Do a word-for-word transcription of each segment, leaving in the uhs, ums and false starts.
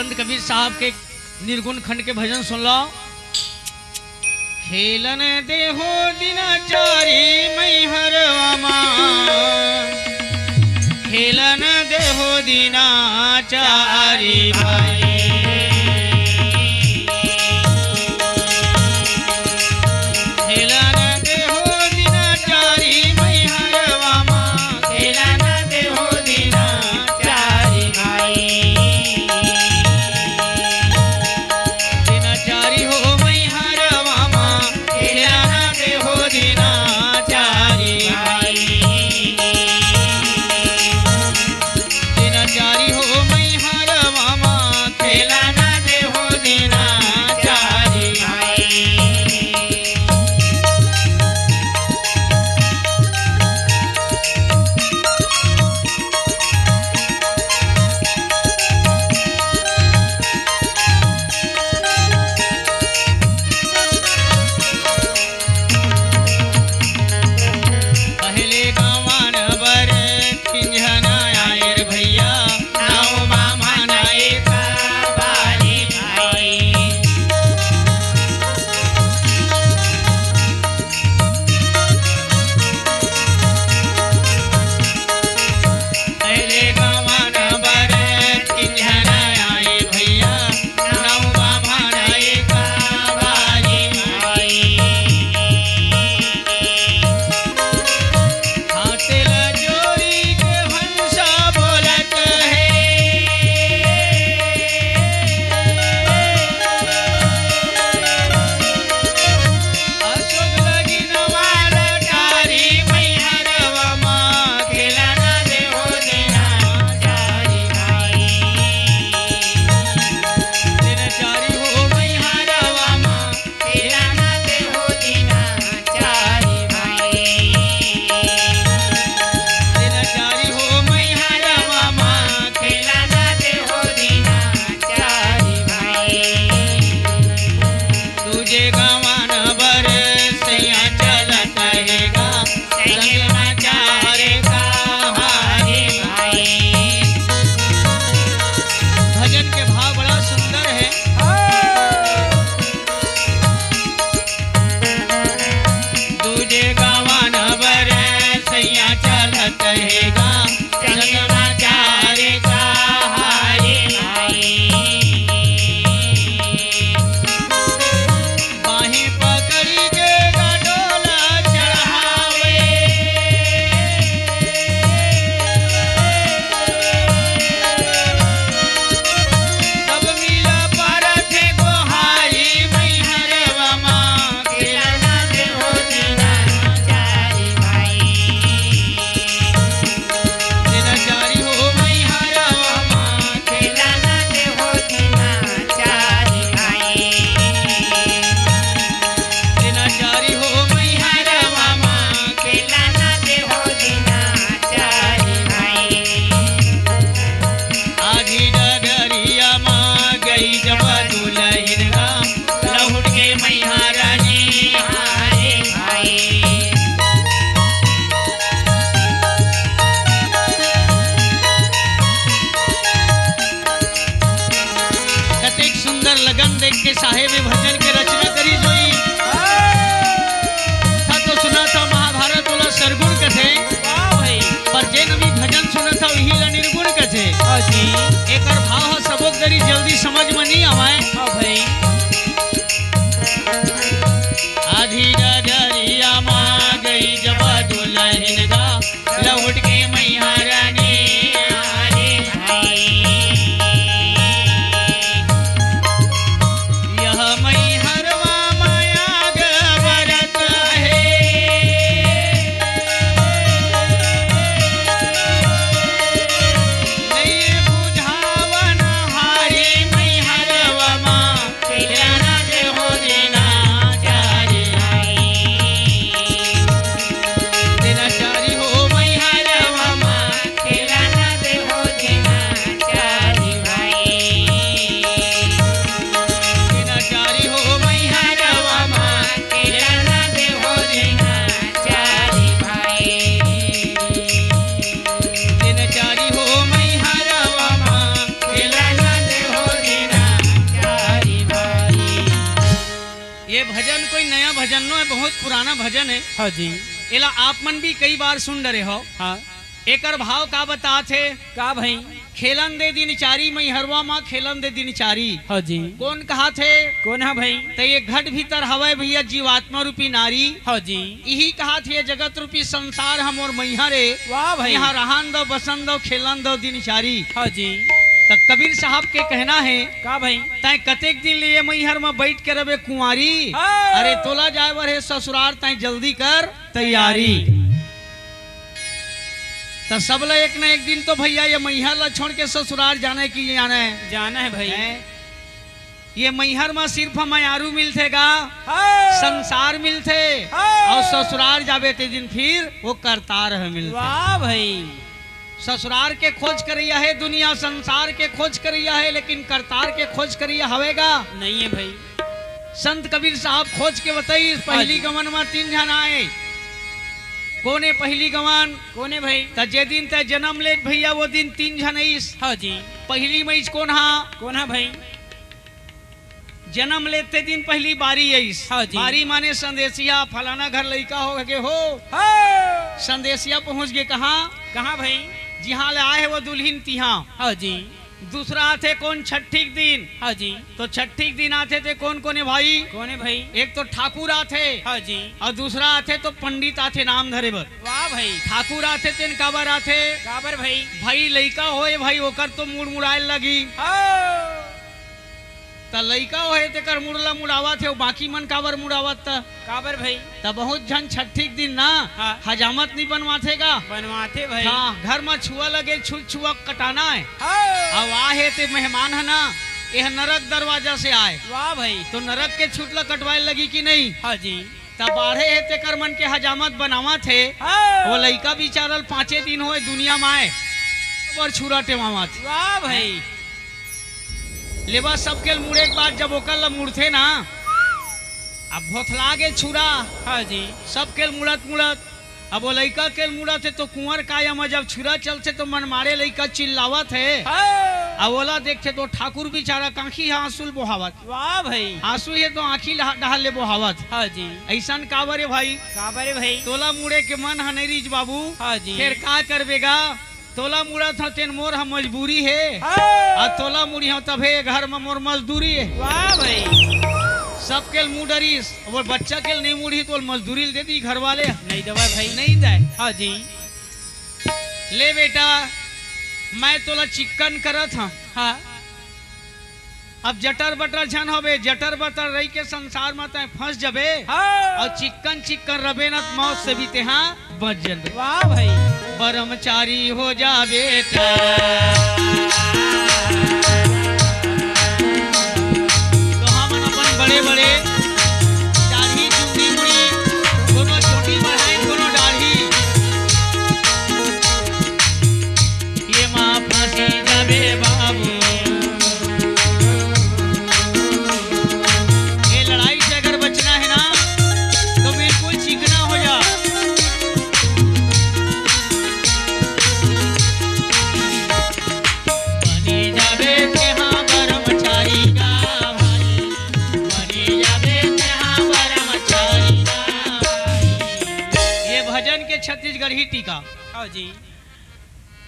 संत कबीर साहब के निर्गुण खंड के भजन सुन लो। खेलन देहो दिनाचारी मैहरवा मा, खेलन देहो दिनाचारी भाई। खेलन देहो दिनाचारी मैहरवा मा, खेलन देहो दिनाचारी भाई। दिनाचारी हो मैहरवा मा, खेलन देहो दिनाचारी भाई। दिनाचारी हो मैहरवा मा, खेलन देहो दिनाचारी भाई। पहले गवन बर तीन झन आए रे भैया, नौ बामन एक बारी भाई। पहले गवन बर तीन झन आए भैया, नौ बामन एक बारी भाई। हाथ ला जोड़ी के हंसा बोलत हे। अशोक लगिन वाला कारी मैहरवा मा, खेलन देहो दिनाचारी भाई। दिनाचारी हो मैहरवा मा, खेलन देहो दिनाचारी भाई। दिनाचारी हो मैहरवा मा, खेलन देहो दिनाचारी भाई। दूजे गवन बर सैया चलत हे गा, संग मा चार कहारी भाई। भजन के भाव बड़ा सुंदर है। दूजे गवन बर सैया चलत हे गा, संग मा चार कहारी भाई। बाहें पकड़ी के गा डोला चढ़ावे। सब मिला परत गोहारी मैहरवा मा, खेलन देहो दिनाचारी भाई। दिनाचारी हो मैहरवा मा, खेलन देहो दिनाचारी भाई। दिनाचारी हो मैहरवा मा, खेलन देहो दिनाचारी भाई। आधी डगरिया मा गई जब दुलहिन गा, लहुट के मैहरवा नी हारे भाई। कतेक सुंदर लगन देख के साहेब ए भजन के रचना करिस होही। था तो सुनत हव महाभारत ओला सरगुण कथे, वाह भाई। पर जेन अभी भजन सुनत हव इही ला निर्गुण कथे। हाँ जी। एकर भाव ह सबो के दरी जल्दी समझ म नइ आवय। हाँ भाई। ये भजन कोई नया भजन नो है, बहुत पुराना भजन है। हाँ जी। एला आप मन भी कई बार सुन डरे हो। हाँ। एकर भाव का बतात हे? का भाई? खेलन दे दिन चारी, मैहरवा मा खेलन दे दिन चारी। हाँ जी। कोन कहाथे? कोन हा भाई? त ये घट भीतर हवय भैया जीवात्मा रूपी नारी। हाँ जी। इही कहाथे, ये जगत रूपी संसार हम और मैहर ए। वाह भाई। यहाँ रहन दो, बसन दो, खेलन दो दिन चारी। हाँ जी। त कबीर साहब के कहना है, का भाई? तैं कतेक दिन ले ये मैहर म बैठ के रबे कुंवारी? हाँ। अरे तोला जाए बर हे ससुरार, तैं जल्दी कर तैयारी। त सबला एक न एक दिन तो भैया ये मैहर ला छोड़ के ससुरार जाने की जाने। जाना है भाई। हैं? ये मैहर म सिर्फ मयारू मिलथे गा, हाँ। संसार मिलथे, हाँ। और ससुरार जाबे ते दिन फिर वो करतार ह मिलथे। वाह भाई। ससुरार के खोज करइया हे दुनिया, संसार के खोज करइया हे, लेकिन करतार के खोज करइया हवे गा? नहीं है भाई। संत कबीर साहब खोज के बताइस, हाँ पहली जी। गमन म तीन झन आए। कोने पहली गमन? कोने भाई? त जे दिन तैं जन्म ले भैया, वो दिन तीन झन आइस। हाँ जी। पहली मइस कोन हा? कोन हा भाई? जन्म लेते दिन पहली बारी आइस। हाँ जी। बारी माने संदेसिया, फलाना घर लइका हो गे हो। हाँ। संदेसिया पहुंच गे कहाँ? कहाँ भाई? जिहाँ ले आए हे वो दुल्हिन तिहाँ। हाँ जी। दूसरा आथे कोन? छठी के दिन। हाँ जी। तो छठी के दिन आथे ते कोन कोने भाई? कोने भाई? एक तो ठाकुर आथे। हाँ जी। और दूसरा आथे तो पंडित आथे नाम धरे बर। वाह भाई। ठाकुर आथे तेन काबर आथे? काबर भाई? भाई लइका होए भाई, ओकर तो मुड़ मुड़ाए लगी। हाँ। त लइका होए तेकर मुड़ ला मुड़ावत हे, बाकी मन काबर मुड़ावत त? काबर भाई? त बहुत झन छठी के दिन ना हाँ। हजामत नहीं बनवाथे का? बनवाथे भाई। हाँ, घर म छुआ लगे, छुल छुआ कटाना है। हाँ। अब आहे ते मेहमान है ना, यह नरक दरवाजा से आए। वाह भाई। तो नरक के छूट ला कटवाए लगी कि नहीं? हाँ जी। त बाढ़े हे तेकर मन के हजामत बनावत हे। हाँ। वो लइका बिचारल पाँचे दिन होए दुनिया म आए, बर छुरा टेवावत। वाह भाई। लेवा सबके मुड़े के बाद जब ओकर ला मुड़थे ना, अब भोथला गे छुरा। हाँ जी। सबके मुड़त मुड़त, अब वो लइका के मुड़त हे तो कुंवर काया म जब छुरा चलथे तो मन मारे लइका चिल्लावत हे। हाँ। अब ओला देखथे तो ठाकुर बिचारा कांखी ह आंसू ल बोहावत। वाह भाई। आंसू हे तो आंखी डहा-, डहार ले बोहावत। हाँ जी। अइसन काबर हे भाई? काबर हे भाई? तोला मुड़े के मन ह नहीं रिहिस बाबू। हाँ जी। फेर का करबे गा? तोला मुड़त हव तेन मोर ह मजबूरी हे। हाँ। आ तोला मुड़ी हव तभे घर म मोर मजदूरी हे। वाह भाई। सबके ल मुड़ डरिस, वो बच्चा के ल नहीं मुड़ी तो मजदूरी ल दे दी घर वाले। नहीं देवय भाई। नहीं दे। हाँ जी। ले बेटा, मैं तोला चिक्कन करत हव। हाँ। अब जटर बटर झन होबे, जटर बटर रही के संसार म तैं फंस जबे। हाँ। और चिक्कन चिक्कन रबे न, मौत से भी तेहा बच जबे। वाह भाई। ब्रह्मचारी हो जा बेटा। तो हमन अपन बड़े बड़े दाढ़ी चुंदी मुड़ी, कोनो चोटी बढ़ाई, कोनो दाढ़ी। ये माँ फंसी जाबे बाबू। ये लड़ाई से अगर बचना है ना, तो बिल्कुल चिकना हो जा। बनी जाबे तेहा ब्रह्मचारी का भाई, बनी जाबे तेहा ब्रह्मचारी का भाई। ये भजन के छत्तीसगढ़ी टीका। हाँ जी।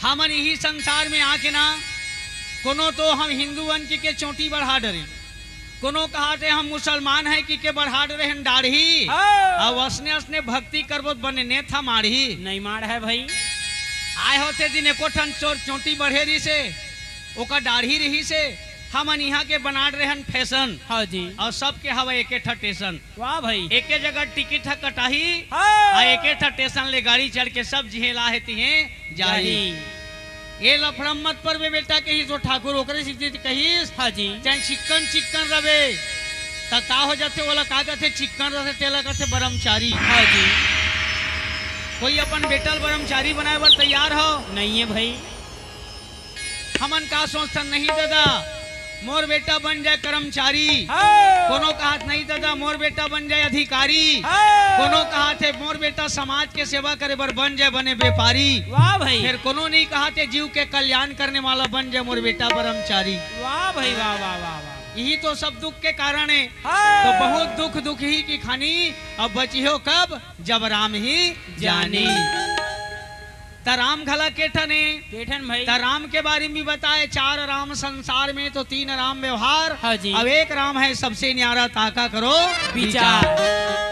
हमन इही संसार में आके ना, कोनो तो हम हिंदू अन कि के चोटी बढ़ा डरे, कोनो कहाथे हम मुसलमान हैं कि के बढ़ा डरे हन दाढ़ी। हाँ। अब असने असने भक्ति करबो त बने नेथा माढ़ी। नहीं माढ़ है भाई। आए होते दिन एको ठन चोर चोटी बढ़े रही से, ओकर दाढ़ी रही से, हमन इहाँ के बनाट रहन फैशन। हाँ जी। और सबके हवा एके ठा टेशन। वाह भाई। एके जगह टिकट ह कटाही, हाँ। आ एके ठा टेशन ले गाड़ी चढ़ के सब जिहे ला हे तिहे जाही। जाही। ए लफड़ा मत परबे बेटा, कहिस वो ठाकुर, ओकरे सेती कहिस। हाँ जी। चाहे चिक्कन चिक्कन रबे, त का हो जाथे, ओला का कथे, चिक्कन रथे, तेला कथे ब्रह्मचारी। हाँ जी। कोई अपन बेटा ल ब्रह्मचारी बनाए बर तैयार हो? नहीं है भाई। हमन का सोचथन, नहीं दादा, मोर बेटा बन जाए कर्मचारी। हाँ। कोनो कहाथे, नहीं दादा, मोर बेटा बन जाए अधिकारी। हाँ। कोनो कहाथे, मोर बेटा समाज के सेवा करे बर बन जाए बने व्यापारी। वाह भाई। फेर कोनो नहीं कहाथे, जीव के कल्याण करने वाला बन जाए मोर बेटा ब्रह्मचारी। वाह भाई, वाह, वाह, वाह, वाह। यही तो सब दुख के कारण है। हाँ। तो बहुत दुख दुखी की खानी, अब बची हो कब, जब राम ही जानी। त राम घला के ठन हे? के ठन भाई? त राम के बारे में भी बताए, चार राम संसार में तो तीन राम व्यवहार। हाँ जी। अब एक राम है सबसे न्यारा, ताका करो विचार।